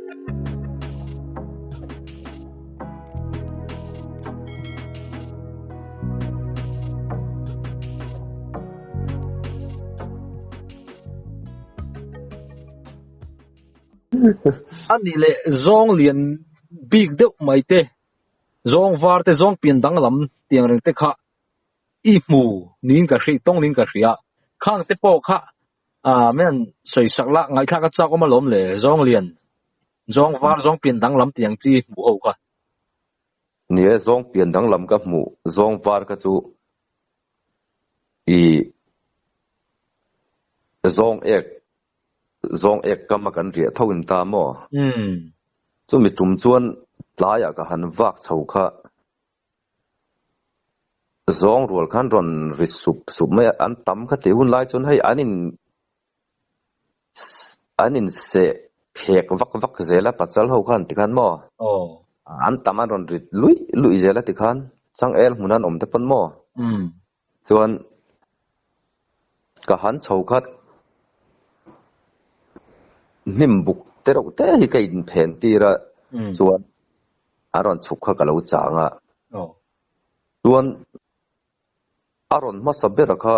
A nih leh zawng lian bik deuh mai te, zawng var te, zawng pian danglam tiang reng te kha i hmu niin ka hria, i tawng niin ka hria. Khang te pawh kha ah mian sawi sak la, ngaihthlak a chak awm alawm le, zawng lian, zawng var, zawng pian danglam tiang chi hmuh ho kha. Ni e, zawng pian danglam ka hmuh, zawng var kha chu i zawng ek Zawng ek kam a kan riah tho in ta maw? Chumi tum chuan tlaiah ka han vak chho kha. Zawng rual khan rawn ri sup sup mai a, an tam kha tih hun lai chuan hei an in an in seh khek vak vak zel a pachal ho khan tikhan maw? An tam an rawn ri luih luih zel a tikhan changel hmun an awm te pawn maw? Chuan ka han chho khat hnim buk te reuh te hi ka inphen tir a, chuan a rawn chhuk kha ka lo chang a. Chuan a rawn hmasa bera kha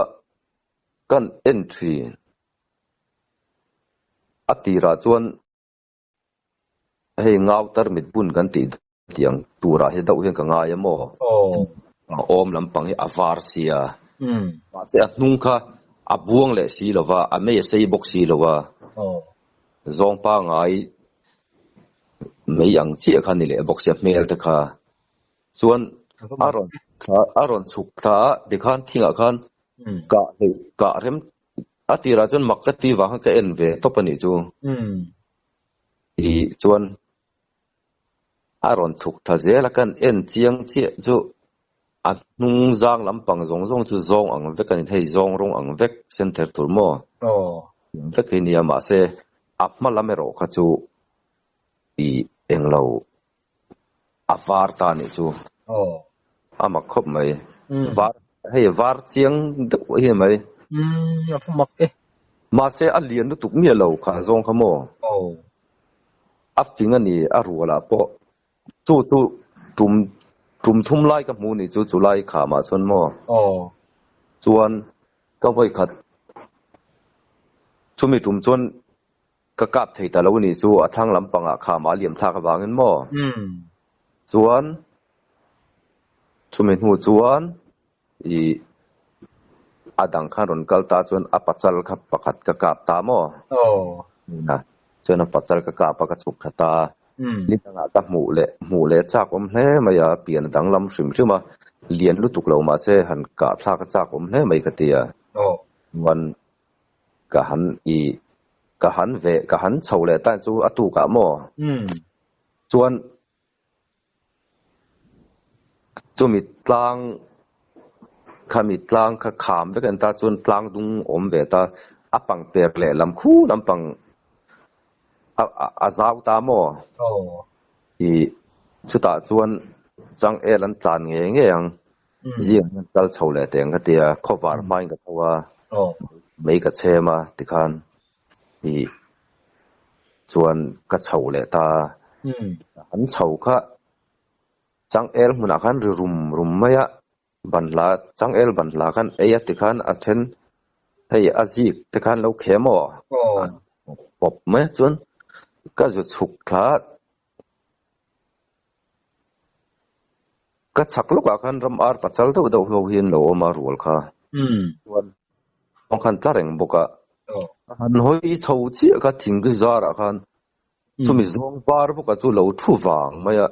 kan en thin. A tirah chuan Hei ngau tarmit bun kan tih tiang turah hi deuh hian ka ngai a maw? A awm lampang hi a var sia. Mahse a hnung kha a buang leh si lo va, a mei a sei bawk si lo va. Zawng pangai mei ang chiah kha ni leh bawk sia hmel te kha. Chuan a rawn a rawn chhuk thla a, tikhan thingah khan kah hleih kah rem A tirah chuan mak ka ti vang khan ka en ve tawp a nih chu. Tih chuan a rawn thuk tha zel a, kan en chiang chiah chu a hnung zang lampang zawng zawng chu zawng ang vek a ni, hei zawng rawng ang vek sen ther tur maw? Vek hi nia mahse a hma lam erawh kha chu ih englo A var ta nih chu. A mak khawp mai. Var hei var chiang deuh hi mai. Umm a mak e. Mahse a lian lutuk miah lo kha zawng kha maw. A fing a ni a rual ah pawh. Chu chu tum tum thum lai ka hmu nih chu chu lai kham ah chuan maw. Chuan ka vawi khat chumi tum chuan Ka kap thei ta lo nih chu a thlang lampangah kham a liam thlak avangin maw? Chuan chumi hnu chuan ih a dang khan rawn kal ta chuan a pachal kha pakhat ka kap ta maw? Chuan a pachal ka kap a ka chhuk tha ta. Ni dangah ka hmuh leh hmuh leh chak awm hle mai a, pian a danglam hrim hrim a, lian lutuk lo mahse han kah thlak a chak awm hle mai ka ti a. Chuan Ka han i ka han ve ka han chho leh ta chu a tukah maw? Chuan chumi tlang khami tlang kha kham vek an ta chuan tlang dung awm ve ta a pang per leh lam khu lampang a a zau ta maw? I chutah chuan changel an tlan ngei ngei ang. Zing hian kal chho leh teng ka tia, khawvar hmain ka tho a, mei ka chhem a tikhan ih chuan ka chho leh ta a, an chho kha changel hmunah khan ri rum rum mai a, banhla changel banhla khan ei a tikhan a then hei a zik te khan lo khem aw pawp mai a chuan ka zu chhuk thla a. Ka chhak lawkah khan ram ar pachal deuh deuh ho hi an lo awm a rual kha. Chuan kawng khan tla reng bawk a. Han hawi chho chiah kha thingri zarah khan chumi zawng var bawk a chu lo thu vang mai a.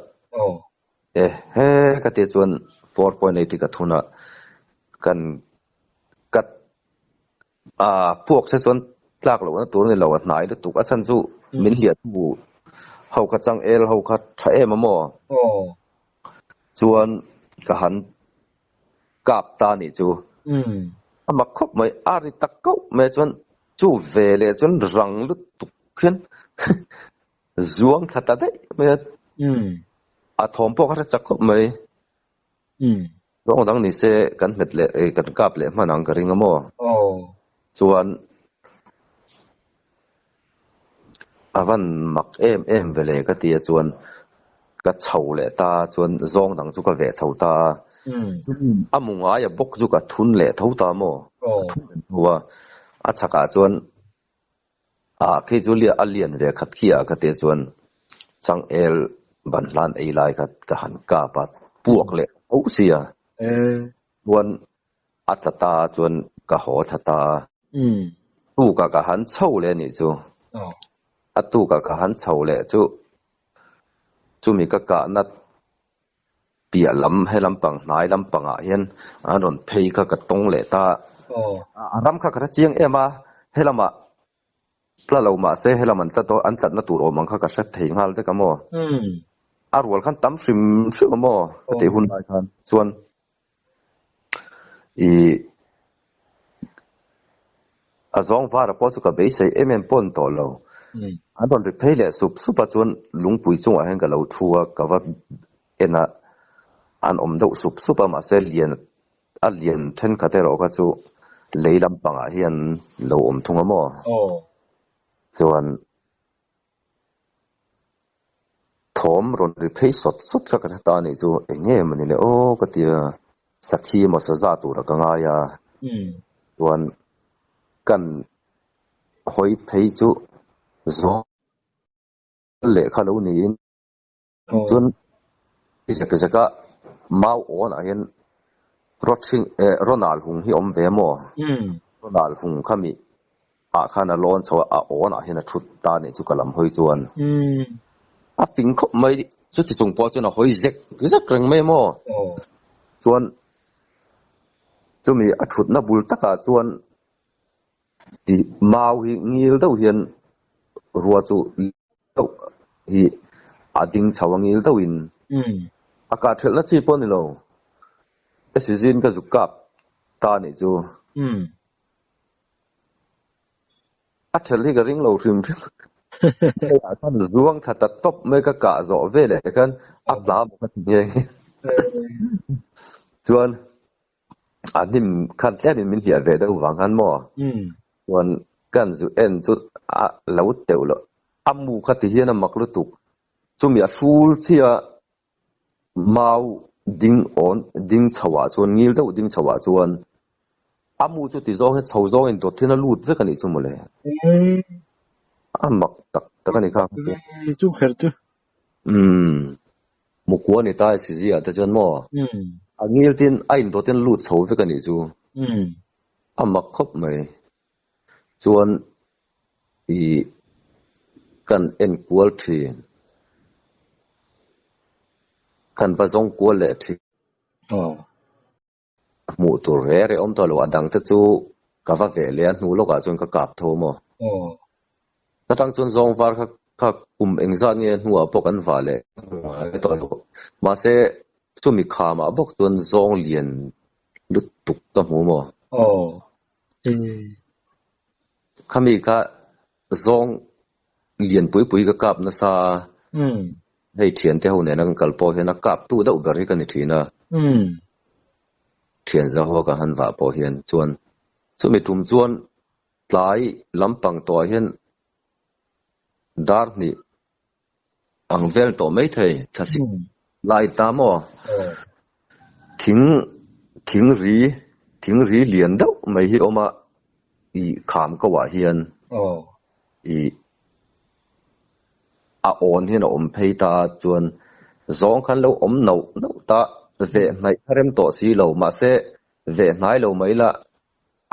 Ehe ka tih chuan 4.8 hi ka thun a kan ka puak se chuan tlak lohna tur a ni lo a hnai lutuk a chhan chu min hliah tu ho kha changel ho kha tha em a maw chuan ka han kap ta nih chu a mak khawp mai a ri tak kauh mai chuan chu ve leh chuan rang lutuk hian zuang thla ta daih mai a a thawm pawh kha hre chak khawp mai. Rawng dang ni se kan hmet leh eh kan kap leh hman ang ka ring a maw? Chuan A van mak em em ve le ka ti a chuan ka chho leh ta a chuan zawng dang chu ka veh chho ta a. A mu ngaia bawk chu ka thun leh tho ta maw? Ka thun leh tho a, a chhakah chuan ah khi chu a lian ve khat khi ah ka ti a chuan changel ban hlan ei lai kha ka han kap a, puak leh tho sia. Chuan a tla ta a chuan ka haw thla ta a. Tukah ka han chho leh a nih chu. A tukah ka han chho leh chu chumi ka kahna piah lam he lampang hnai lampangah hian an rawn phei kha ka tawng leh ta a. A ram kha ka hre chiang em a, helamah tla lo mah se helam an tla tawh an tlatna tur awm ang kha ka hre thei nghal vek a maw. A rual khan tam hrim hrim a maw ka tih hun lai khan chuan Ih a zawng vara pawh chu ka beisei em em pawn tawh lo. An rawn ri phei leh sup sup a chuan lungpui chungah hian ka lo thu a, ka va en a, an awm deuh sup sup a mahse lian a lian thenkhat erawh kha chu lei lampangah hian lo awm thung a maw? Chuan Thawm rawn ri phei sawt sawt kha ka hre ta a nih chu, eng nge mawni le aw ka ti a, sakhi emaw saza tura ka ngai a, chuan kan hawi phei chu zawng lehkha lo niin chuan zek zek a mau awnah hian rawthing eh rawnal hung hi awm ve maw? Rawnal hung kha mi ah khan a lawn chho a, a awnah hian a thut ta nih chu ka lam hawi chuan a fing khawp mai, chuti chung pawh chuan a hawi zek zek reng mai maw? Chuan chumi a thutna bul takah chuan Tih mau hi ngil deuh hian rua chu deuh hi a ding chho a ngil deuhin a kah thelhna chi pawh a ni lo. Sizin ka zuk kap ta nih chu a thelh hi ka ring lo hrim hrim. Hei ah khan zuang thla ta tawp mai ka kah zawh veleh khan a hla maw ka ti nghe nghe. Chuan A hnim khan tlemin min hliah ve deuh vang khan maw? Chuan kan zu en chu a lo teuh loh. A mu kha ti hian a mak lutuk. Chumi a hrul chiah a mau ding awn ding chho ah chuan ngil deuh ding chho ah chuan a mu chu ti zawng hian chho zawng in dawt hian a lut vek a nih chu mawle. A mak tak tak a ni kha. Chu kher chu. Umm. Mukua ni ta e Sizia te chuan maw? A ngil tin a indawt in lut chho vek a nih chu. A mak khawp mai. Chuan ih kan en kual thin. Kan va zawng kual leh thin. Hmuh tur re re awm tawh lo, a dang te chu ka va veh leh a hnu lawkah chuan ka kap tho maw? Ka tang chuan zawng var kha kha kum engzat nge hnuah pawh kan vah leh ngai tawh lo. Mahse chumi khamah bawk chuan zawng lian lutuk ka hmu maw? Khami kha zawng lian pui pui ka kap nasa a, hei thiante ho nena kan kal pawh hian a kap tu deuh ber hi ka ni thin a, thian zaho kan han vah pawh hian chuan chumi tum chuan tlai lampang tawhah hian dar hnih ang vel tawh mai thei thlasik lai ta maw? Thing thing ri thing ri lian deuh mai hi a awm a ih kham ko ah hian ih a awn hian a awm phei ta a chuan zawng khan lo awm noh noh ta veh hnaih kha rem tawh si lo mahse veh hnai lo mai la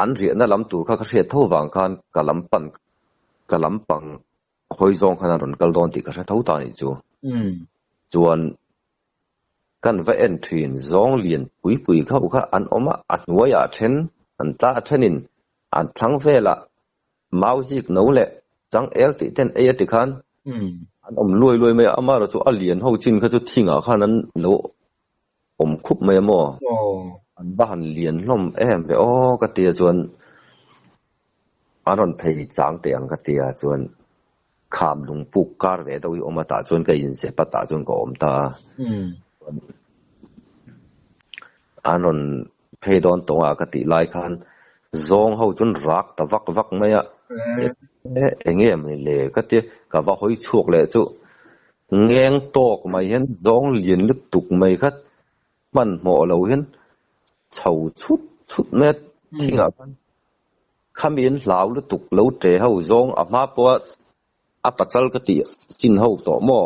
an riahna lam tur kha ka hriat tho vang khan ka lam pan ka lam pang Hawi zawng khan a rawn kal dawn tih ka hre tho ta anih chu. Chuan kan va en thin zawng lian pui pui kha kha an awm a, a hnuaiah then an tla a thenin an thlang velah mau zik no leh changel tih ten ei a ti khan an awm luai luai mai a, amaherawhchu a lian ho chin kha chu thingah khan an lo awm khup mai a maw? An va han lian hlawm em ve aw ka tia chuan an rawn phei chang teh ang ka tia chuan kham lung puk kar ve deuh hi awm a tah chuan ka inzep a tah chuan ka awm ta a. An rawn phei dawn tawng a ka tih lai khan zawng ho chuan rak ta vak vak mai a. E enge maw le ka tia ka va hawi chhuak leh chu ngeng tawk mai hian zawng lian lutuk mai kha hmanhmawh lo hian chho chhut chhut mai a thingah khan khami an hlau lutuk lo ṭe ho zawng a hma pawha a pachal ka tih chin ho tawh maw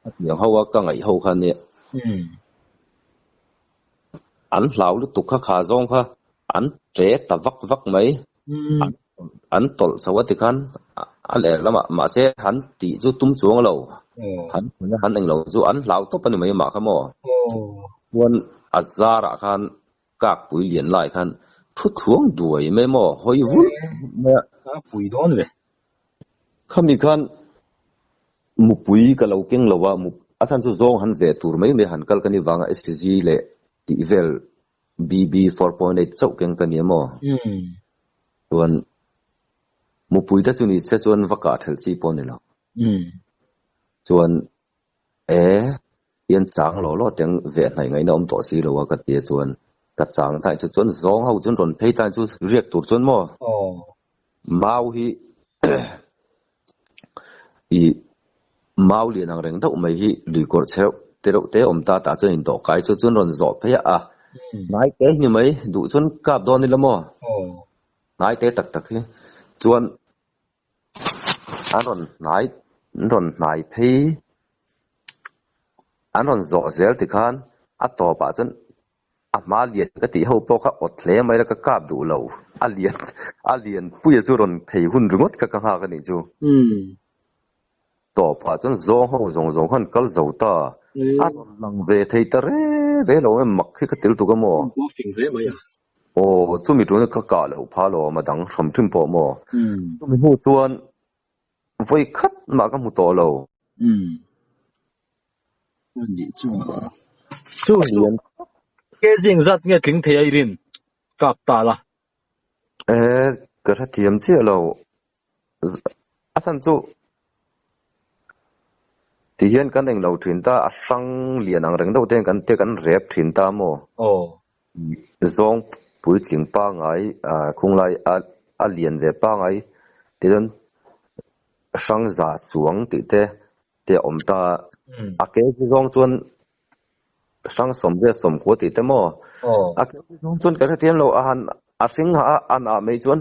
a tiang ho a ka ngaih ho kha nia an hlau lutuk kha kha zawng kha an ṭe ta vak vak mai an tawlh chho a tikhan a leh lamah mahse han tih chu tum chuang lo han han englo chu an hlau tawp a ni mai mah kha maw chuan a zarah khan kakpui lian lai khan thu thluang duai mai maw hawi vul mai a. Kakpui dawn ve. Khami khan mupui ka lo keng lo a, a chhan chu zawng han ve tur mai mai han kal ka ni vanga STG leh tih vel BB 4.8 chauh keng ka ni emaw? Chuan mupui te chu ni se chuan va kah thelh chi pawh a ni lo. Chuan e hian chang law law teng veh hnaih ngaihna awm tawh si lo a ka ti a chuan ka chang ta chu chuan zawng ho chuan rawn phei ta chu riak tur chuan maw? Mau hi i mau lian ang reng deuh mai hi lui kawrh chhe reuh te reuh te awm ta tah chuan indawh kai chu chuan rawn zawh phei a, hnai te hi ni mai duh chuan kap dawn ila maw? Hnai te tak tak hi chuan an rawn hnai an rawn hnai phei an rawn zawh zel tikhan a tawpah chuan A hma lian ka tih ho pawh kha awt hle mai la ka kap duh lo. A lian a lian puia chu rawn phei hun ringawt kha ka nghak a nih chu. Tawpah chuan zawng ho zawng zawng khan kal zo ta. A rawn lang ve thei ta re re lo em mak hi ka tel tuk a maw? Pawh fing hle mai a. Aw chumi tuna ka kah loh phah lo a dang hram thin pawh maw? Chumi hnu chuan vawi khat mah ka hmu tawh lo. Anih chu chu chu ke zing zat nge tling thei a i rin kap ta la. E ka hrethiam chiah lo a chhan chu ti hian kan englo thin ta a hrang lian ang reng deuh te hian kan te kan rep thin ta maw zawng puitling pangai khunglai a lian ve pangai tichuan hrang za chuang tih te te a awm ta. A ke chi zawng chuan hrang sawm riat sawm khua tih te maw? A ke chi zawng chuan ka hrethiam lo a han a hring ha a an ah mai chuan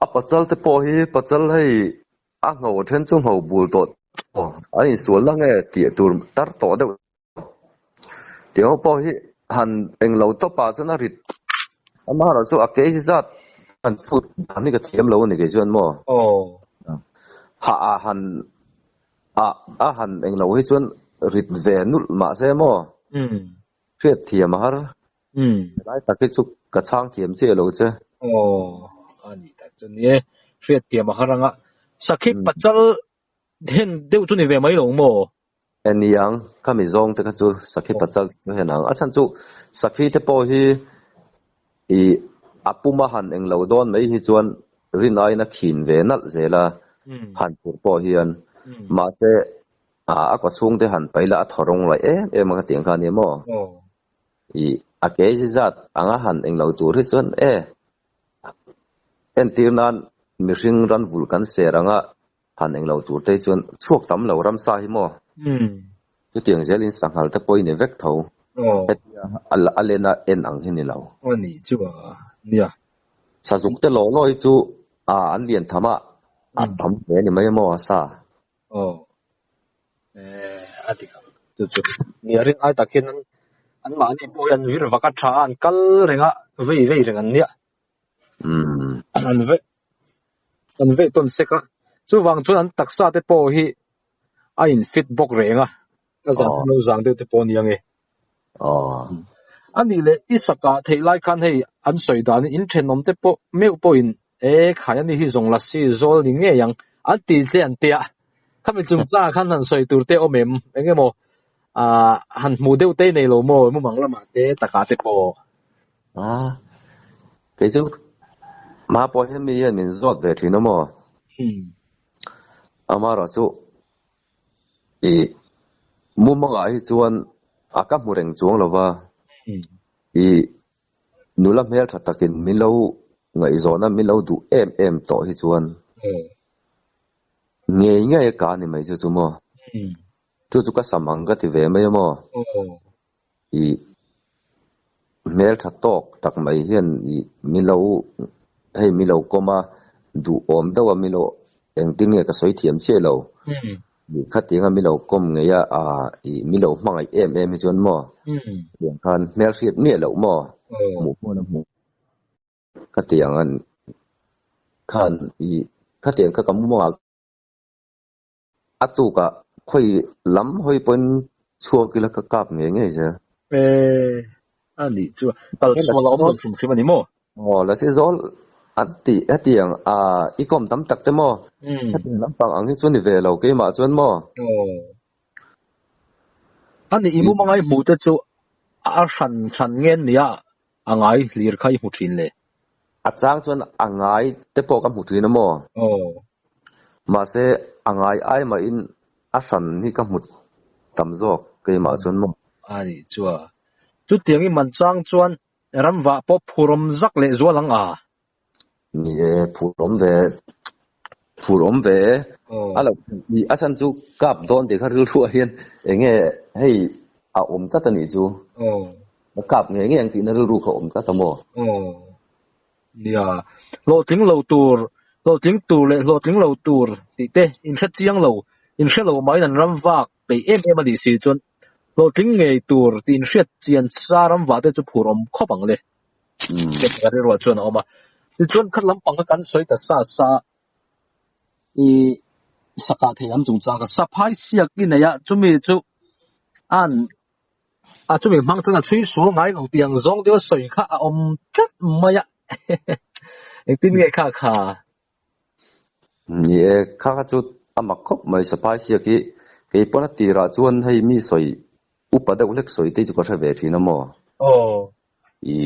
a pachal te pawh hi pachal hei a ngho then chu ngho bul tawh a insual na nge tih tur tar tawh deuh tih ho pawh hi han englo tawp ah chuan a rit amaherawhchu a ke chi zat han chhut dan hi ka thiam lo a ni kei chuan maw? Hah ah han ah a han englo hi chuan rit ve nulh mah se maw? Hriat thiam a har. Helai tak hi chu ka chhang thiam chiah lo che. Aw a ni tak chu ni e. Hriat thiam a har anga Sakhi pachal hen deuh chu ni ve mai lo maw? Eniang, khami zawng te kha chu sakhi pachal chu hen ang. A chhan chu sakhi te pawh hi i a puma han englo dawn mai hi chuan rin aiin a khin ve nalh zel a, han phurh pawh hian. Mahse a kaw chhung te han paih la a thaw rawng laih em em a ka tih ang kha a ni maw? I a ke zi zat anga han englo tur hi chuan e entir nan mihring ran vulh kan ser anga Han englo tur te chuan chhuak tam lo ramsa hi maw? Chutiang zelin sanghal te pawh i ni vek tho. Hetia a lena en ang hi ni lo. Aw ni chu a nia. Sazuk te law law hi chu a an lian tham a, a tam hle ni mai maw a sa? Aw a dik ang chu chu. Nia rin ai tak hian an mahni pawh hi an vir vak a tha a, an kal reng a, vei vei reng an nia. An veh an veh tawn sek a, chuvang chuan an taksa te pawh hi a in fit bawk reng a, a zan lo zang deuh te pawh a ni ang e. A nih leh i saka theih lai khan hei an sawi danin in thenawm te pawh meuh pawhin e khai a ni hi zawng lasi zawl ni ngei ang an ti che an tia. Khami chungchangah khan han sawi tur te awm em? Eng emaw han hmuh deuh te nei lo maw mumang lamah te takah te pawh. Kei chu hma pawh hian mi hian min zawt ve thin a maw? Amaherawh chu i mumangah hi chuan a ka hmu reng chuang lo va, i nula hmeltha takin min lo ngaihzawhna min lo duh em em tawh hi chuan Ngei ngei a ka ni mai chu chu maw? Chu chu ka sam ang ka ti ve mai a maw? I hmeltha tawk tak mai hian i mi lo hei mi lo kawm a, duhawm deuh a mi lo engtin nge ka sawi thiam chiah lo. Khatiang a mi lo kawm ngei a, i mi lo hmangaih em em hi chuan maw? Tiang khan hmelhriat miah loh maw? Hmuh pawh a hmuh. Khatiang an khan i khatiang kha ka mumangah a tukah khawi lam hawi pawhin chhuak ila ka kap ngei ngei zel. E, a nih chu kal sual a awm lo hrim hrim a ni maw? Aw, la si zawl an ti hetiang a i kawm tam tak te maw? Hetiang lampang ang hi chu ni ve lo keimah chuan maw? Aw. A nih i mumanga i hmuh te chu a hran hran nge an nia a ngai hlir kha i hmu thin le? A chang chuan a ngai te pawh ka hmu thin a maw? Aw. Mahse a ngai ai mahin a hran hi ka hmu tam zawk keimah chuan maw? A nih chu a. Chutiang i man chang chuan ramvah pawh phurawm zak leh zual ang a? Ni e, phur awm ve, phur awm ve e. A lo i a chhan chu kap dawn tih kha rilruah hian eng nge hei a awm tlat a nih chu. A kap ngei ngei ang tihna rilru kha a awm tlat a maw? Aw. Nia, hlawhtling lo tur, hlawhtling tur leh hlawhtling lo tur tih te inhre chiang lo, inhre lo maiin an ram vak peih em em a nih si chuan hlawhtling ngei tur tih inhriat chian sa ram vah te chu phur awm khawp ang le. Ka rilruah chuan a awm a. Tichuan khat lampang kha kan sawi ta sa sa a, i sakah thei lam chungchang kha saphai siak i nei a, chumi chu an a chumi hmang chuan a chhui sual ngai lo tih ang zawng deuh a sawi kha a awm tlat mai a. Engtin nge kha kha? Ni e, kha kha chu a mak khawp mai saphai siak hi kei pawn a tirah chuan hei mi sawi upa deuh hlek sawi te chu ka hre ve thin a maw? Aw. I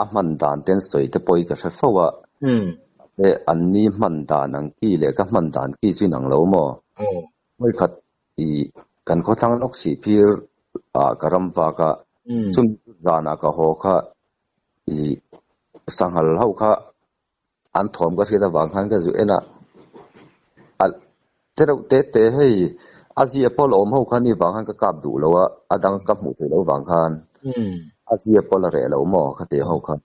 a hman dan ten sawi te pawh hi ka hre fo a, mahse an ni hman dan ang ki leh ka hman dan ki chu inang lo maw? Vawikhat i kan khawthlang lawk sih phir ah ka ram vak a, chumi chu zanah ka haw kha i sanghal ho kha An thawm ka hriat avang khan ka zu en a, a te reuh te te hei a zia pawh la awm ho khan i vang khan ka kap duh lo a, a dang ka hmuh theih loh vang khan a zia pawh la reh lo maw kha tih ho kha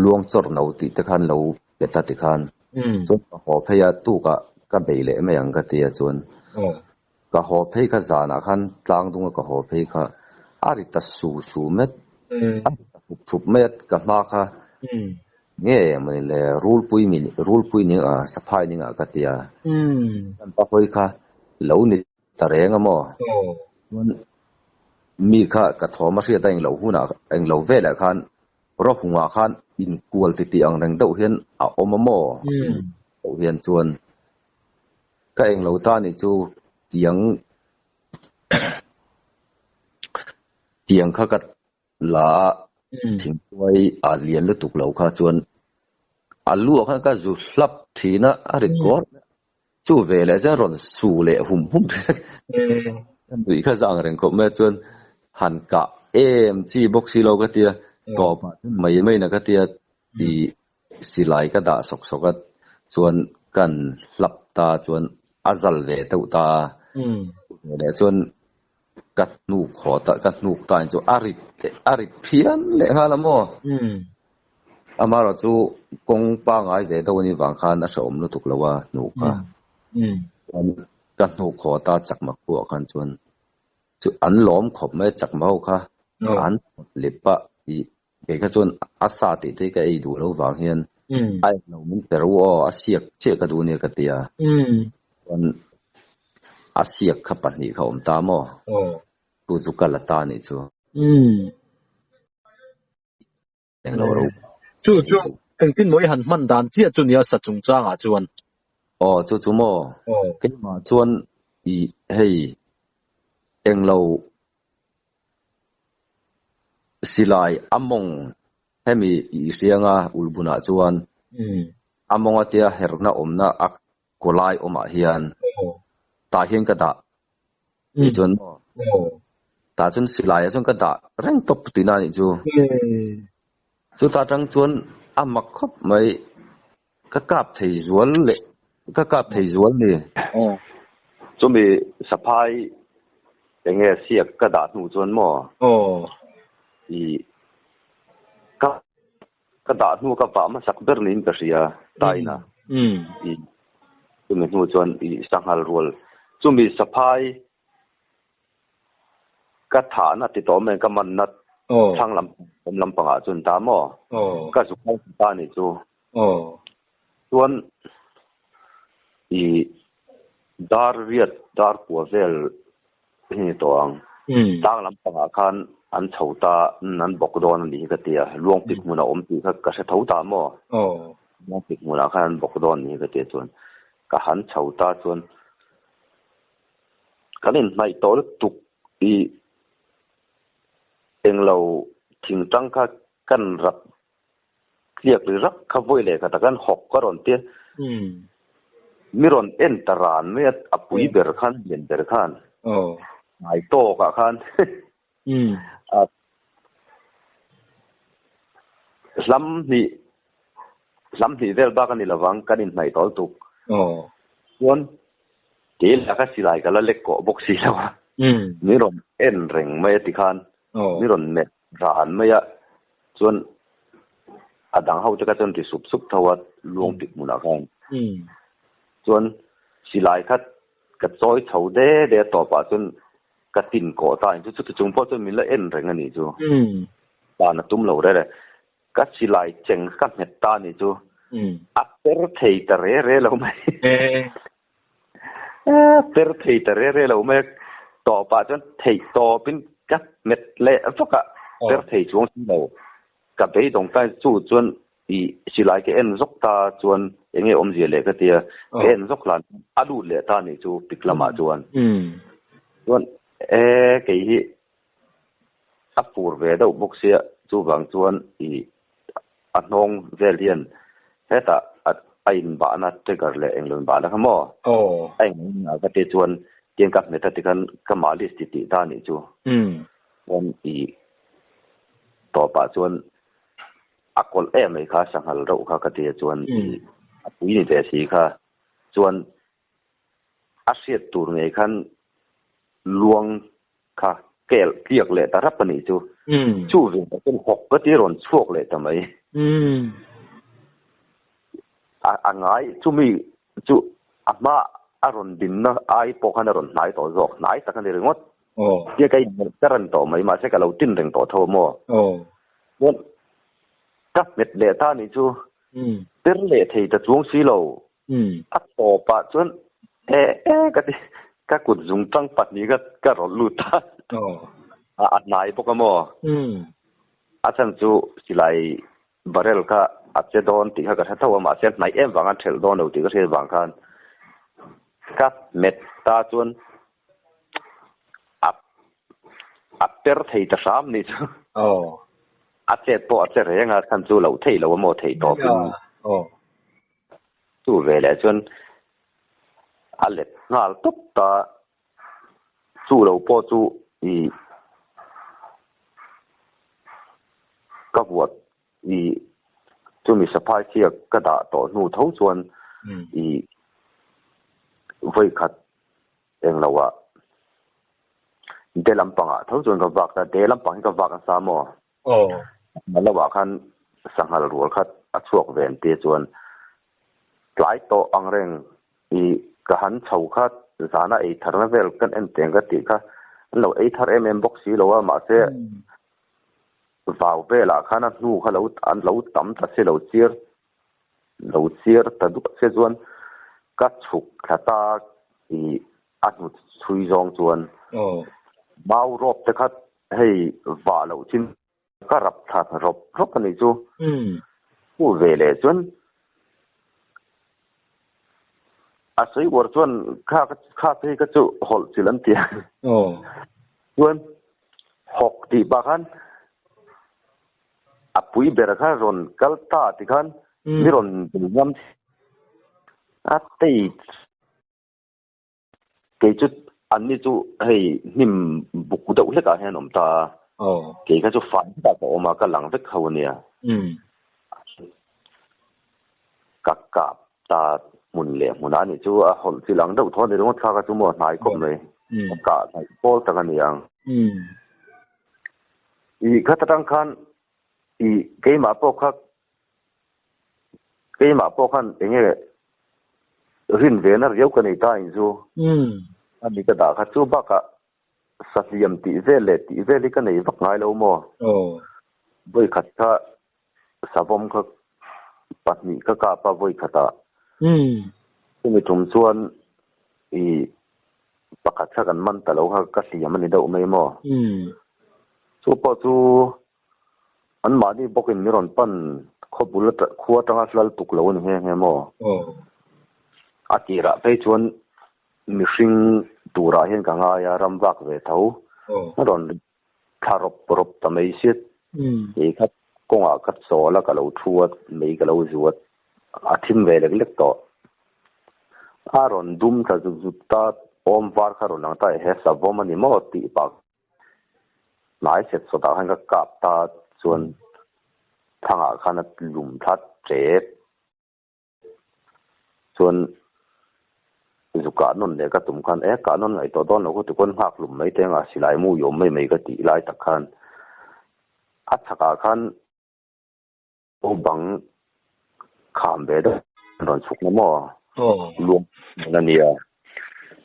luang chawrh no tih te khan lo pe ta ti khan chuan ka haw phei a tukah ka bei leh mai ang ka ti a chuan ka haw phei kha zanah khan tlang dunga ka haw phei kha a ri ta su su met a ri ta thup thup mai a ka hma kha nge mawni le rulpui mi rulpui ning a saphai ning ah ka ti a kan pa hawi kha lo ni ta reng a maw chuan mi kha ka thawm a hriat a englo hunah englo velah khan rawhungah khan inkual titih ang reng deuh hian a awm a maw deuh hian chuan Ka englo ta nih chu tiang tiang kha ka la a, thingtuai a lian lutuk lo kha chuan a lu ah khan ka zu hlap thin a, a rit kawr chu ve leh chuan rawn su leh hum hum thin a, ka nuih kha zang reng khawp mai a chuan han kah em chi bawk si lo ka tia tawp ah chuan mai mai na ka tia tih Silai ka dah sawk sawk a chuan kan hlap ta chuan a zal ve deuh ta a, veleh chuan ka hnuk haw ta ka hnuk ta in chu a rit a rit phian leh nghal a maw? Amaherawh chu kawng pangai ve deuh a nih vang khan a hrehawm lutuk lo a hnuk kha. Chuan ka hnuk haw ta chakma khuah khan chuan chu an lawm khawp mai a chakma ho kha an lip a ih Kei kha chuan a sa tih te hi ka ei duh lo vang hian a eng lo min pe ru aw, a siak chiah ka duh nia ka ti a. Chuan a siak kha pahnih kha awm ta maw? Chu chu ka la ta nih chu. Eng lo ro. Chu chu engtin maw i han hman dan chiah chu nia sa chungchangah chuan? Aw chu chu maw? Keimah chuan i hei eng lo Silai a mawng hemi i hrianga ulhbunah chuan a mawng atia herhna awmna a kawlai awmah hian tah hian ka dah tih chuan maw tah chuan silaiah chuan ka dah reng tawp tihna a nih chu. Chuta tang chuan A mak khawp mai ka kap thei zual leh ka kap thei zual ni. Chumi saphai enge siak ka dah hnu chuan maw i ka ka dah hnu ka vah hmasak ber niin ka hria taina i chumi hnu chuan i sanghal rual chumi saphai Ka thahna ti tawh mai ka manna thlang lam awm lampangah chuan ta maw? Ka zuk ho ta a nih chu. Chuan i dar riat dar kua vel hi ni tawh ang. Tlang lampangah khan an chho ta an bawk dawn a nih hi ka ti a, luangpik hmun a awm tih kha ka hre tho ta maw? Luangpik hmunah khan an bawk dawn a nih hi ka ti a chuan ka han chho ta chuan Kan inhnaih tawh lutuk i englo thingtang kha kan rap tliak ri rak kha vawi leh khatah khan hawk ka rawn tia. Mi rawn en ta ran mai a, a pui ber khan, lian ber khan, hnai tawkah khan a hlam hnih hlam hnih vel bak a ni lovang kan inhnaih tawh lutuk. Chuan kei lah ka silai ka la lek kawh bawk si lo a, min rawn en reng mai a tikhan min rawn melh ran mai a, chuan a dang ho te kha chuan ri sup sup tho a luang pik hmunah khan. Chuan silai kha ka chawi chho de de a tawpah chuan Ka tin kawh ta in chu chuti chung pawh chuan min la en reng a nih chu. Tan a tum lo rere. Ka silai cheng ka nghet ta a nih chu. A per thei ta re re lo mai. A per thei ta re re lo mai. Tawpah chuan theih tawpin ka nghet leh vak a, per thei chuang si lo. Ka beidawng ta chu chuan i silai ka en zawk ta chuan eng nge awmzia leh ka tia, ka en zawk hlan chuan a lut leh ta nih chu pik lamah chuan. Chuan e kei hi a fur ve deuh bawk sia chuvang chuan i a hnawng vel hian hetah a inbahna trigger leh englo inbahna kha maw a englo ka tia chuan tiang ka hmet a tikhan ka malis ti tih ta nih chu. Chuan i tawpah chuan a kawlh em mai kha sanghal reuh kha ka tia chuan a pui ni ve si kha chuan a hriat tur ngei khan luang kha kel tliak leh ta rap a nih chu. Chu ve tak chuan hawk ka ti rawn chhuak leh ta mai. A ngai chumi chu a hma a rawn dinna ai pawh khan a rawn hnai tawh zawk hnai tak a ni ringawt. Tia ka inmelh ka ran tawh mai mahse ka lo tin reng tawh tho maw? Chuan ka nghet leh ta nih chu per leh thei ta chuang si lo. A tawpah chuan e e ka ti ka kut zung tang pahnih ka ka rawlh lut ta. A hnai bawk a maw? A chhan chu silai barrel kha a che dawn tih kha ka hre tho a mahse hnaih em vanga thelh dawn lo tih ka hriat vang khan ka hmet ta chuan A a per thei ta hram nih chu. Aw. A chet pawh a che reng a, khan chu loh theih lo a maw theih tawpin. Aw. Chu ve leh chuan a let nghal tawp ta, chu lo pawh chu i ka vuat i chumi saphai chiak ka dah tawh hnu tho chuan i vawikhat Eng lo ah de lampang ah tho chuan ka vak ta, de lampang hi ka vak nasa maw? Aw. Sanghal lo ah khan sanghal rual khat a chhuak ve an tia chuan tlai tawh ang reng i ka han chho kha zana ei tharna vel kan en teng ka tih kha an lo ei thar em em bawk si lo a mahse vau velah khan a hnu kha lo an lo tam ta si lo chiar Lo chiar ta duah che chuan ka chhuk thla ta i a hnut chhui zawng chuan mau rawp te kha hei vah loh chin ka rap thla rawp rawp a nih chu. Chu ve leh chuan a sawi uar chuan kha kha phei kha chu hawlh chilh an ti a. Chuan hawk tih pah khan A pui ber kha rawn kal ta ti khan mi rawn bul ngam a tei kei chu an ni chu hei hnim buk deuh hlek ah hian awm ta a kei kha chu fai hetah ka awm a ka lang vek ho ania. Ka kap ta hmun leh hmunah a nih chu a hawlh chi lang deuh thaw a ni ringawt thlak a chu maw hnai khawp mai. Ka kah hnaih pawl tak a ni ang. I khat atang khan i keimah pawh kha keimah pawh khan eng nge rin ve na riau ka nei ta in chu a ni ka dah kha chu bakah sahliam tih vel leh tih vel hi ka nei vak ngai lo maw. Vawikhat kha savawm kha pahnih ka kap a vawikhatah chumi tum chuan i pakhat kha kan man ta lo kha ka hliam a ni deuh mai maw. Chu pawh chu anmahni bawkin min rawn pan khaw bul khua atanga hlal tuk lo a ni nghe nghe maw. A tirah phei chuan mihring turah hian ka ngai a, ram vak ve tho a rawn thla rawp rawp ta mai siat. Kei kha kawngah ka chawl a, ka lo thu a, mei ka lo zu a, a thim ve lek lek tawh. A rawn dum thla zut zut ta, awm var kha rawn lang ta e, he savawm a ni maw tih pah hnai set sawtah khan ka kap ta chuan thangah khan a lum thla tep. Chuan zu kah nawn leh ka tum khan e kah nawn ngaih tawh dawn lo khaw tikhawn nghak hlum mai teng a silai mu i awm mai mai ka tih lai tak khan a chhakah khan aw bang kham ve deuh an rawn chhuk na maw luang a nia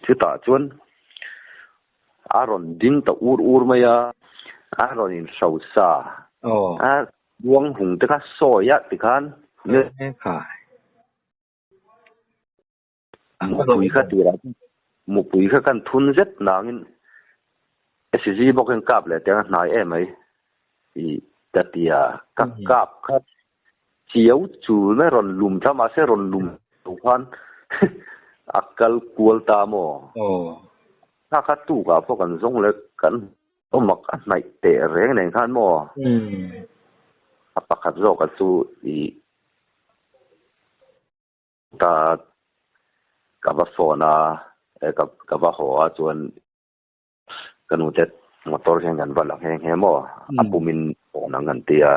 chutah chuan a rawn ding ta ur ur mai a a rawn inhrosa a Luang hung te kha sawi a tikhan mupui kha tirah mupui kha kan thun zet nangin SG bawk hian kap leh tiang a hnai em mai i ka ti a ka kap kha chiau chul mai rawn lum thla mahse rawn lum lo khan a kal kual ta maw kha kha tukah pawh kan zawng leh kan Aw mak a hnaih teh reng nen khan maw? A pakhat zawka chu i ta ka va phone a, ka va haw a chuan ka nute motor hian kan va la nghe nghe maw? A pumin phone ang kan ti a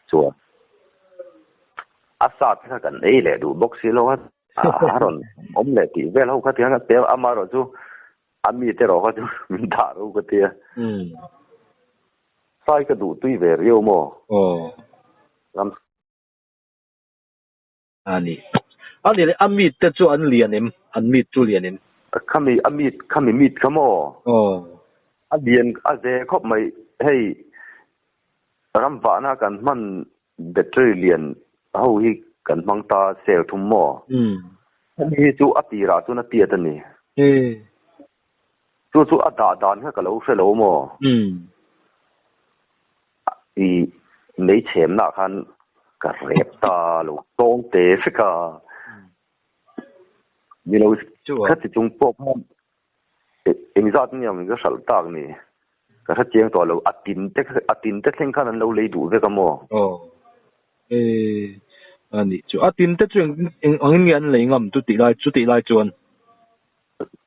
chuan a sa te kha kan ei leh duh bawk si lo a, a rawn awm leh tih vel ho kha tiang kan pe a, amaherawhchu A mi te rawh kha chu min dah ro ka tia. Sai ka duh tui ve riau maw? Ram. A ni. A ni leh a meat te chu an lian em? An meat chu lian em? Khami a meat khami meat kha maw? A lian a ze khawp mai. Hei ram vahna kan hman battery lian ho hi kan hmang ta sel thum maw? Hemi hi chu a tirah chuan a tiat a ni. Chu chu a dah dan kha ka lo hre lo maw? I mei chhemna khan ka rep ta lo tawng te vek a. Ni lo khati chung pawh khan engzat nge ang ka hralh tak ni? Ka hre chiang tawh lo, a tin te a tin te thleng khan an lo lei duh vek a maw? Aw e a nih chu, a tin te chu eng eng angin nge an lei ngam chu tih lai chu tih lai chuan?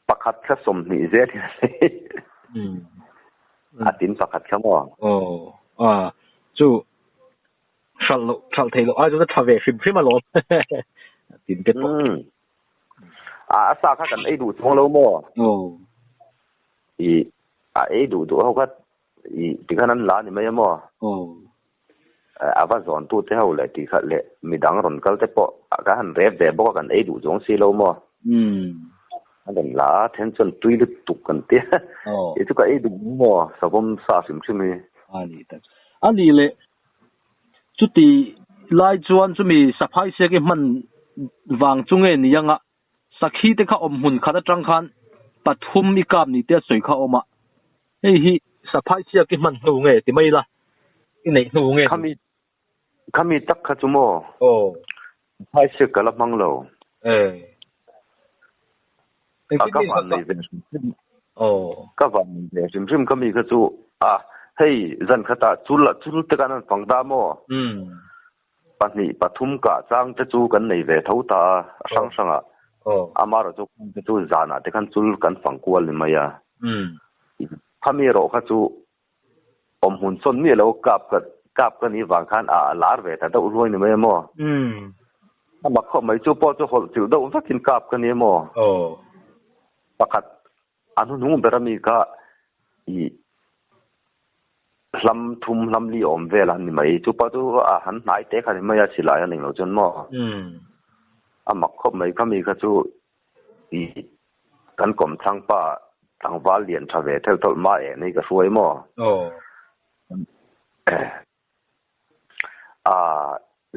Pakhat kha 20 zel hi a lei. A tin pakhat kha maw? Aw a chu hralh loh hralh theih loh ai chuan a tha ve hrim hrim alawm a tin te pawh. A a sa kha kan ei duh chuang lo maw? Aw. I a ei duh duh ho kha i tikhan an la ni mai a maw? Aw. A va zawn tu te ho leh tih kha leh midang rawn kal te pawh kan han rep ve bawk a kan ei duh chuang si lo maw? An rawn la a then chuan tui lutuk kan tia. Aw. I chu ka ei duh maw savawm sa hrim hrim hi. A ni tak. A ni leh chuti lai chuan chumi saphai siak i hman vang chu nge ni anga Sakhi te kha awm hmun khat atang khan pathum i kap ni te a sawi kha a awm a, hei hi saphai siak i hman hnu nge ti mai ila i neih hnu nge ni? Khami khami tak kha chu maw? Aw. Saphai siak ka la hmang lo. E. A ka van nei ve hrim hrim. Aw. Ka van nei ve hrim hrim khami kha chu a hei zan khatah chul chul te khan an fang ta maw? Umm. Pahnih pathum kah chang te chu kan nei ve tho ta a, a hrang hrang ah. Amaherawh chu khum te chu zanah te khan chul kan fang kual ni mai a. Khami erawh kha chu awmhmun sawn miah lo kap ka kap ka nih vang khan a lar ve ta deuh hluai ni mai a maw? A mak khawp mai chu pawh chu hawlh chilh deuh vekin kap ka ni emaw? Aw. Pakhat a hnuhnung ber ami kha i hlam thum hlam li awm vel a ni mai. Chu pawh chu a han hnai te kha ni mai a silai a ning lo chuan maw? A mak khawp mai kha mi kha chu i kan kawmthlang pa tlangval lian tha ve theuh thawlh ma eh nei ka hruai maw? Aw. A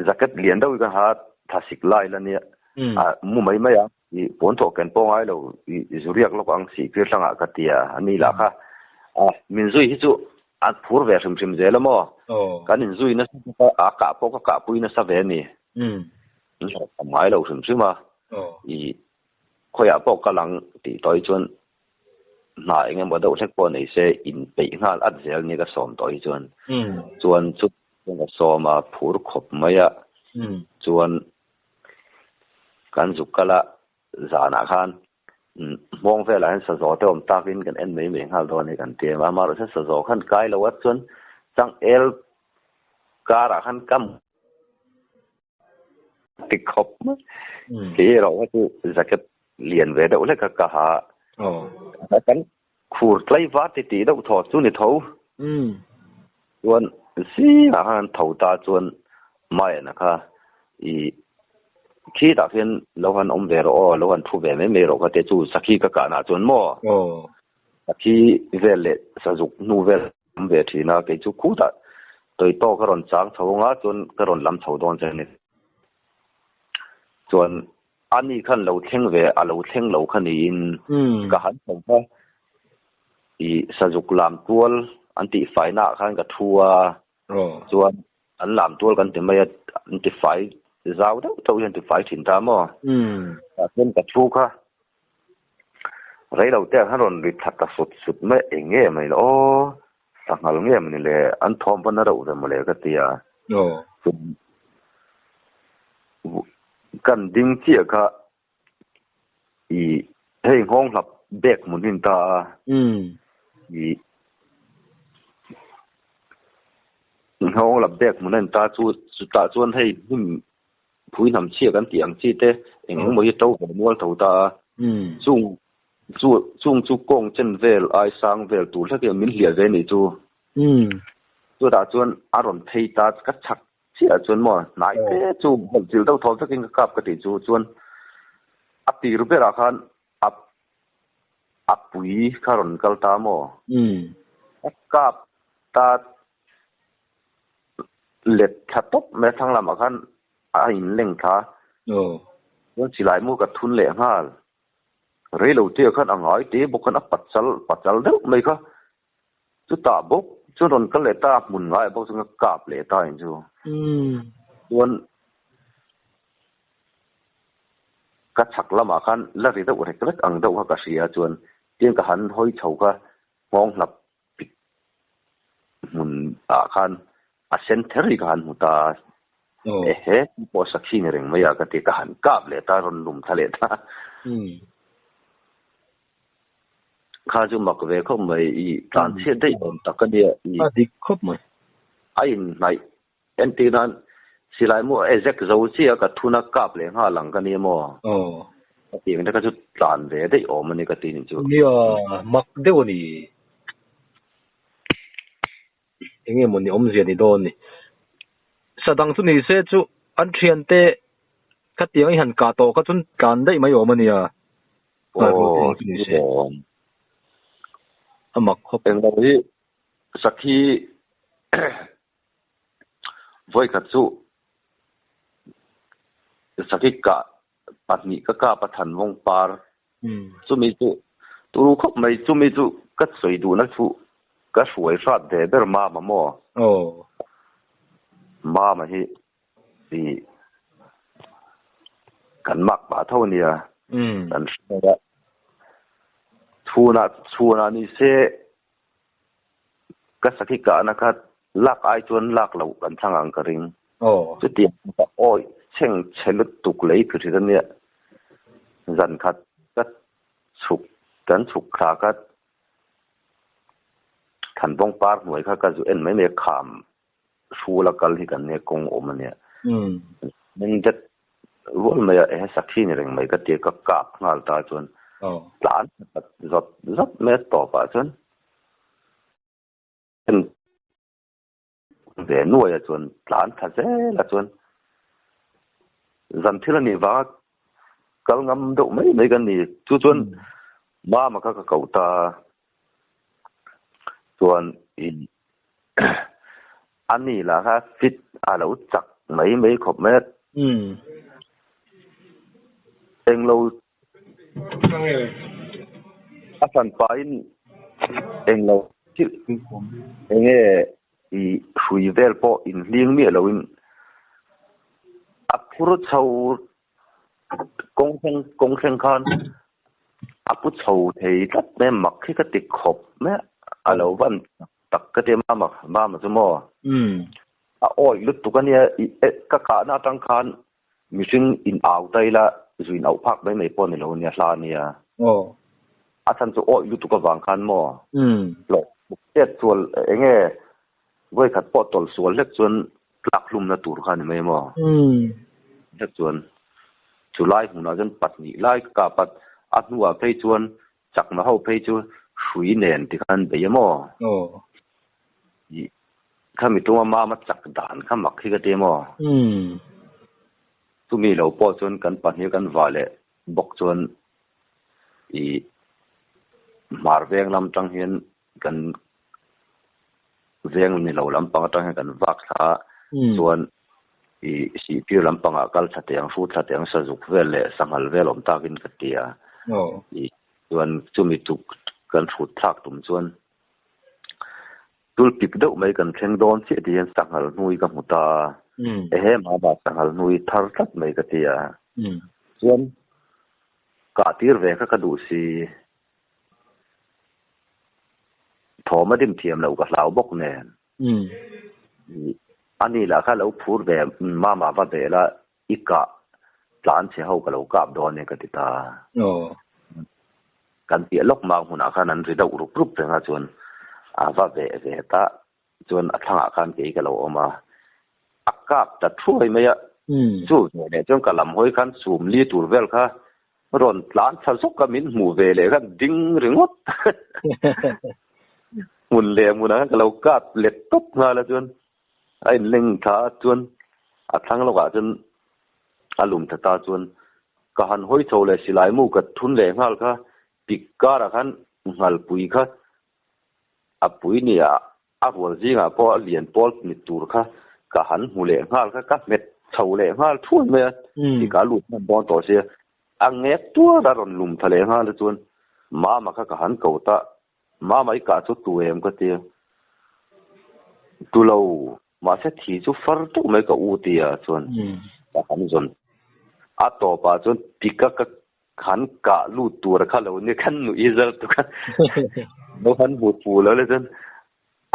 jacket lian deuh hi ka ha thlasik lai la nia a mu mai mai a i pawn thawh ken pawh ngai lo i zuriak lawk ang sih phir hlangah ka ti a ani lah kha a min zui hi chu a phur ve hrim hrim zel a maw kan in zui nasa bawk a a kah pawh ka kah pui nasa ve a ni min hlauh tham ngai lo hrim hrim a i khawiah pawh kal ang tih tawh hi chuan hna eng emaw deuh hlek pawh nei se inpeih nghal at zel nia ka sawm tawh hi chuan chuan chu ka sawm a phur khawp mai a chuan kan zuk kal a zanah khan hmawng velah hian sazaw te awm takin kan en mai mai nghal dawn a ni kan ti a amaherawhchu sazaw khan kai lo at chuan changel karah khan ka Ti khawp mai. Kei erawh kha chu jacket lian ve deuh hlek a ka ha. Kan khur tlai var ti tih deuh thaw chu ni tho. Chuan zingah khan an tho ta chuan Maiana kha i khitah khian lo han awm ve rawh aw, lo han thu ve mai mai rawh kha tia chu sakhi ka kahna chuan maw? Sakhi vel leh sazuk hnu vel awm ve thin a, kei chu khutah tawitawk ka rawn chang chho anga chuan ka rawn lam chho dawn che a ni. Chuan ani khan lo thleng ve a lo thleng lo kha niin ka han chho kha i sazuk lam tual an tih faina ah khan ka thu a, chuan an lam tual kan ti mai a, an ti fai zau deuh deuh hian ti fai thin ta maw? Tah chuan ka thu kha Rei lo te ah khan rawn ri thla ta sut sut mai eng nge mai le aw sanghal nge mawni le an thawm pawn a reuh ve mawle ka ti a kan ding chiah kha i hei nghawng hlap bag hmun hi an ta a i nghawng hlap bag hmun a in ta chu chutah chuan hei hnim Phui hnam chhia kan tih ang chi te eng eng maw hi to ve mual tho ta a, chung chu chung chu kawng chen vel ai sang vel tur hlek hian min hliah ve nih chu. Chutah chuan a rawn phei ta ka chak chiah chuan maw hnai te chu hawlh chilh deuh thaw vekin ka kap ka tih chu chuan a tir berah khan a a pui kha rawn kal ta maw? A kap ta Let thla tawp mai a thlang lamah khan a inleng thla. Chuan silai mu ka thun leh nghal. Rei lo te ah khan a ngai te bawk khan a pachal pachal deuh mai kha. Chutah bawk chuan rawn kal leh ta a hmun ngaiah bawk chuan ka kap leh ta in chu. Chuan ka chhak lamah khan la ri deuh rek rek ang deuh kha ka hria chuan tiang ka han hawi chho kha nghawng hlap pik hmun ah khan a sen ther hi ka han hmu ta a, ehe chu pawh sakhi ni reng mai a ka ti ka han kap leh ta rawn lum thla leh ta kha chu mak ve khawp mai i tlan chhiat daih awm tak a nia i a dik khawp mai a inhnaih entir nan silai mu ezek zo chiah ka thuna kap leh nghal ang ka nia maw ka tih ang te kha chu tlan ve daih awm a ni ka ti nih chu. Nia mak deuh a ni. Eng nge maw ni awmzia ni dawn ni. Sadang chu ni se chu an thiante khatiang i han kah tawh kha chuan tlan daih mai awm a nia. Aw chu ni se. A mak khawp. Englo hi sakhi Vawikhat chu sakhi kah pahnih ka kap a Thanvawng par chumi chu turu khawp mai chumi chu ka sawi duhna chu ka hruai hrat ve ber Mama maw? Mama hi ih kan mak pah tho ania kan hruai a chhunah chhunah ni se Ka sakhi kahna kha lak ai chuan lak loh kan thlang ang ka ring. Chutiang ka awih chheng chhe lutuk lei phir hrit ania. Zan khat ka chhuk kan chhuk thla kha Thanbawng par hnuai kha ka zu en mai mai a kham hrula kal hi kan nia kawng awm ania. Meng det. Rual mai a ehe sakhi ni reng mai ka tia ka kap nghal ta chuan tlan zawt zawt mai a tawpah chuan en ve nuai a chuan tlan tha zel a chuan zan thil a nih vanga kal ngam deuh mai mai kan ni chu chuan mama kha ka koh ta chuan i ani lah kha fit a lo chak mai mai khawp mai a. Englo a hran pahin englo thil enge i hrui vel pawh inhling miah loin a phur chho Kawng thleng kawng thleng khan a pu chho thei tlat mai a, mak hi ka ti khawp mai a, a lo van tak ka ti a mama mama chu maw? A awih lutuk a nia i e ka kahna atang khan mihring in au ta ila zu in auh phak mai mai pawh a ni lo ania hla ania. A chhan chu awih lutuk avang khan maw? Hlawh chet chual eng nge Vawikhat pawh tawlh sual hlek chuan tlak hlumna tur kha a ni mai maw? Hlek chuan chu lai hmunah chuan pahnih lai ka kap a, a hnuah phei chuan chakna ho phei chu hrui nen ti khan an bei a maw? Ih, khami tunga mama chak dan kha mak hi ka ti a maw? Chumi lo pawh chuan kan pahnih kan vah leh bawk chuan ih hmar veng lam tang hian kan veng ni lo lampang atang hian kan vak thla a, chuan ih sihpir lampangah kal thla teh ang, hrut thla teh ang, sazuk vel leh sanghal vel awm takin ka ti a, ih chuan chumi tuk kan hrut thlak tum chuan tul pik deuh mai kan thleng dawn chiah tih hian sanghal hnui ka hmu ta a, ehe mama sanghal hnui thar tlat mai ka ti a, chuan kah tir ve kha ka duh si. Thawm a dim thiam lo ka hlau bawk nen. A ni lah kha lo phur ve mama va ve la i kah tlan chhe ho ka lo kap dawn e ka ti ta. Kan piah lawk mak hmunah khan an ri deuh rup rup reng a chuan a va ve ve ta chuan a thlangah khan kei ka lo awm a, a kap ta thuai mai a, chu ve leh chuan ka lam hawi khan sum li tur vel kha rawn tlan thla zawk a, min hmuh ve leh khan ding ringawt hmun leh hmunah khan ka lo kap let tawp nghal a chuan a inleng thla a chuan a thlang lawkah chuan a lum tha ta chuan ka han hawi chho leh silai mu ka thun leh nghal kha pik karah khan nghalpui kha A pui nia, a rual zingah pawh a lian pawl ni tur kha ka han hmu leh nghal kha, ka hmet chho leh nghal thuai mai a, ti ka lut hman dawn tawh sia, a ngek tuar a rawn lum tha leh nghal a chuan Mama kha ka han ko ta, Mama i kah chu tu em ka tia, tu lo, mahse thi chu far teuh mai ka u tia chuan ka han zawn a tawpah chuan pika ka Khan kah lut tur kha lo nia khan nuih hi zal tuk a, lo han hmu fu lo le chuan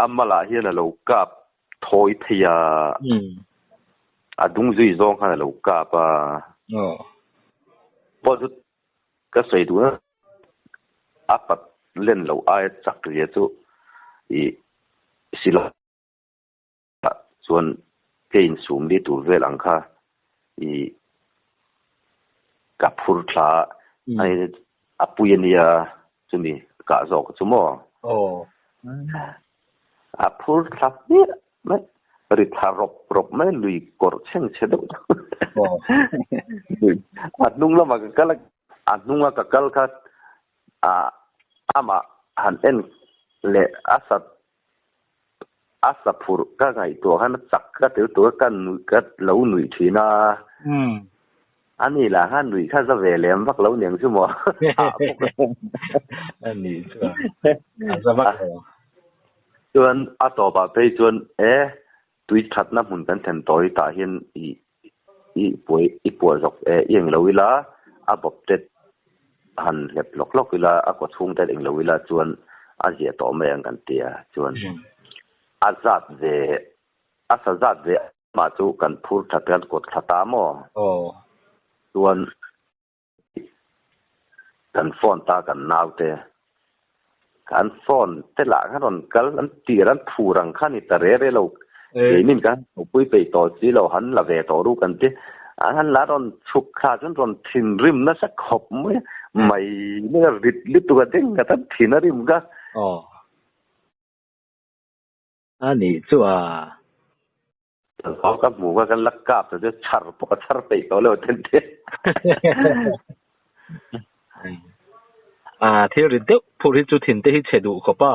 a malah hian a lo kap thawi thei a, a dung zui zawng khan a lo kap a. Pawh chu ka sawi duh na a pat len loh aia chak zia chu ih silai chuan ke insum li tur vel ang kha ih ka phur thla a a pui a nia chumi kah zawk chu maw a phur thla hmiah mai ri thla rawp rawp mai lui kawrh chheng chhe deuh a hnung lamah ka kal a a hnunga ka kal kha amah han en leh a sat A sa phurh ka ngaihtuah khan a chak ka tel tur ka nuih ka lo nuih thin a. A ni lah khan nuih kha za ve lem vak lo niang chu maw. Hah bawk a. A nih chuan a za vak lo. Chuan a tawpah phei chuan e tui thatna hmun kan thlen tawh hi tah hian i i puai i puah zawk e i englo ila a bawp te han hlep lawk lawk ila a kaw chhung te englo ila chuan a ziah tawh mai ang kan ti a chuan a zat ve a sa zat ve mah chu kan phur tha kan kawt thla ta maw chuan Kan phone ta kan naute kan phone te lah khan rawn kal an tir an phur ang kha ni ta re re lo keinin kan thawhpui peih tawh si lo han la ve tawh ru kan ti. An han la rawn chhuk thla chuan rawn thinrim nasa khawp mai a, mai mai a rit lutuk a deng nghat a thin a rim kha. Aw. A nih chu a. Aw ka hmu kha kan la kap ta chu chhar pawh ka chhar peih tawh lo ten te. A thil rit deuh phur hi chu thin te hi chhe duh khawp a.